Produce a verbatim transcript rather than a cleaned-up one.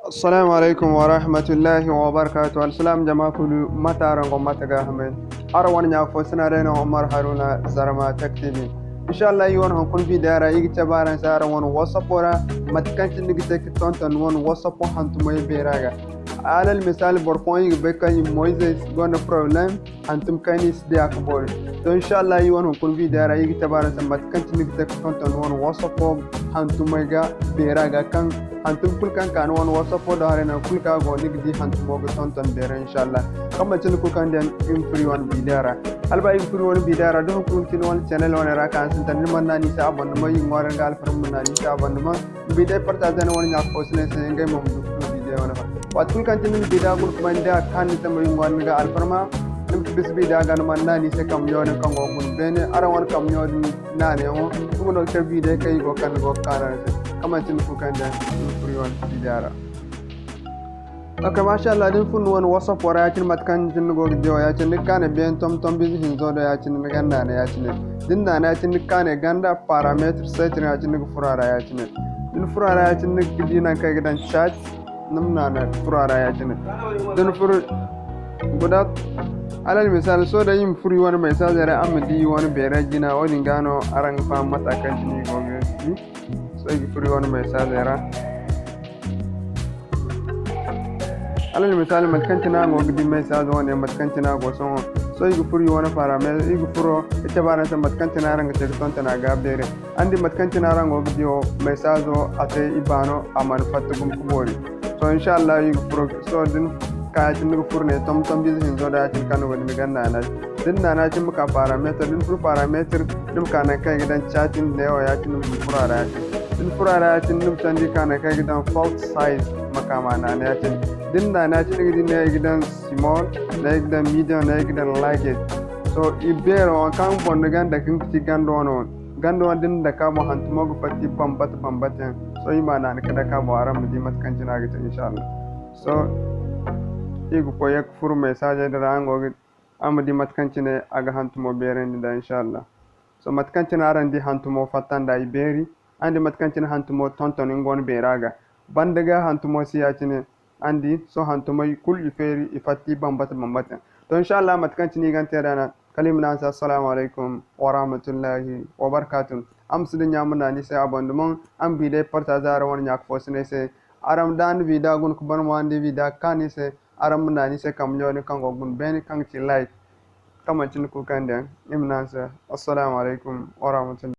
Assalamu alaikum wa rahmatullahi wa barakatuh. Alsalam jama kulu, mate araŋ go, mate ga hamay? Araŋ wane ɲa fo sina day no, Umar Haruna, Zarma Tech T V. Inshallah, i wane hunkuna video ra, i ga cabe araŋ se araŋ wane WhatsApp ra, mate kaŋ cine ni ga te ka tonton ni wane WhatsApp hantumay beera ga. Alal misali, boro fooyaŋ i ga bay kaŋ i moyzey gonda problème, hantum kayna i si diya ka boori. To, inshallah, i wane hunkuna video ra, i ga cabe araŋ se mate kaŋ cine ni ga te ka tonton ni wane WhatsApp hantumay ga beera ga, kaŋ hantum kulu kaŋ ka ni wane WhatsApp do haray, nangu kulu kaŋ a go, ni ga di hantumo ga tonton beera, inshallah. Kaŋ manti ni kulu kaŋ daŋ i ma furo i wane video ra. Hala ba i ga furo i wane video ra, da hunkuna cine wane channel wane ra ka ni sintin, ni mana naani se abonnement, i ga ŋwaaray ni ga alfarma ma naani se abonnement. Video partager ni wane ɲa fo sina se, ngey mo ma du ka du video wane fa. Waati kulu kaŋ cine ni video guna ka bay, ni di a kaanu ni se, ma i ŋwaaray ni ga alfarma, ni ma si bisa video ga ni mana naani se kambe ɲo din kaŋ go ga guna beene. Araŋ wane kambe ɲo din naaneyaŋo, nga no ga te video kaŋ i go ga kande go ga kaanu araŋ se. Kaŋ manti ni kulu kaŋ daŋ i ma furo i wane video ra. Ok, masha Allah, da ni furo ni wane WhatsApp ra ya-cine, mate kaŋ cine ni go ga di wo ya-cine, ni ga ka ne beene tomtom bize hinzo do ya-cine, ni ga naana ya-cine. Da ni naana ya-cine, ni ga ka ne ganda paramètre setting ya-cine, ni ga furo a ra ya-cine. Da ni furo a ra ya-cine, ni ga di nangu kaŋ i ga daŋ chat, ni ma naana furo a ra ya-cine. Da ni furo guda, alal misali, sohõ day i ma furo i wane message ra, araŋ ma di i wane beeray jina, wo-din ga no araŋ ga faham mate kaŋ cine i go ga di. Sohõ i ga furo i wane message ra. Alal misali, mate kaŋ cine a go ga di message wane, mate kaŋ cine a go sohõ. Sohõ i ga furo i wane paramètre, i ga furo, i cabe araŋ se mate kaŋ cine araŋ ga te ga tonton a ga beeray. Araŋ di mate kaŋ cine araŋ go ga di wo, message wo, a te i baano, a mana fatta gumo ga boori. Sohõ, inshallah, i ga furo, sohõ, da ni ka ya-cine, ni ga furo ne, tomtom bize hinzo da ya-cine kaŋ ni go ga di, ni ga naana. Da ni naana ya-cine, ma ka paramètre, da ni furo paramètre, ni ma ka nangu kaŋ i ga daŋ chatting neewo ya-cine, ni ma furo a ra ya-cine. Da ni furo a ra ya-cine, ni ma candi ka nangu kaŋ i ga daŋ font size, ma ka ma naana ya-cine. Da ni naana ya-cine, ni ga di ne i ga daŋ small, ne i ga daŋ medium, ne i ga daŋ large. Sohõ, i beero, waŋ kaŋ boŋ ni ganda kaŋ ga ti ganda wano, ganda wano da ni dake a boŋ, hantumo ga fatta i bambata bambata yaŋ. Sohõ, i ma naana ka dake a boŋ, araŋ ma di mate kaŋ cine a ga te, inshallah. Sohõ, i ga koy ye ga furo message din ra, araŋ go ga, araŋ ma di mate kaŋ cine a ga hantumo beerandi nd'a, inshallah. Sohõ, mate kaŋ cine araŋ di hantumo fatta nd'a i beeri, araŋ di mate kaŋ cine hantumo tonton nga wane beera ga. Banda ga hantumo si ya-cine, araŋ di, sohõ hantumey kulu i feeri, i fatta i bambata bambata yaŋ. To, inshallah, mate kaŋ cine i ga ni te nd'a no, kala i ma ne araŋ se, assalamu alaikum wa rahmatullahi wa barakatuh. Araŋ ma si dinya ma naani se abonnement, araŋ ma video partager araŋ wane ɲa fo sinay se. Araŋ da ni video guna ka ban mo, araŋ di video ga kaanu i se, araŋ ma naani se kambe ɲo din kaŋ go ga guna beene kaŋ ga ci like. Kaŋ manti ni kulu kaŋ daŋ, i ma ne araŋ se, assalamu alaikum wa rahmatullahi.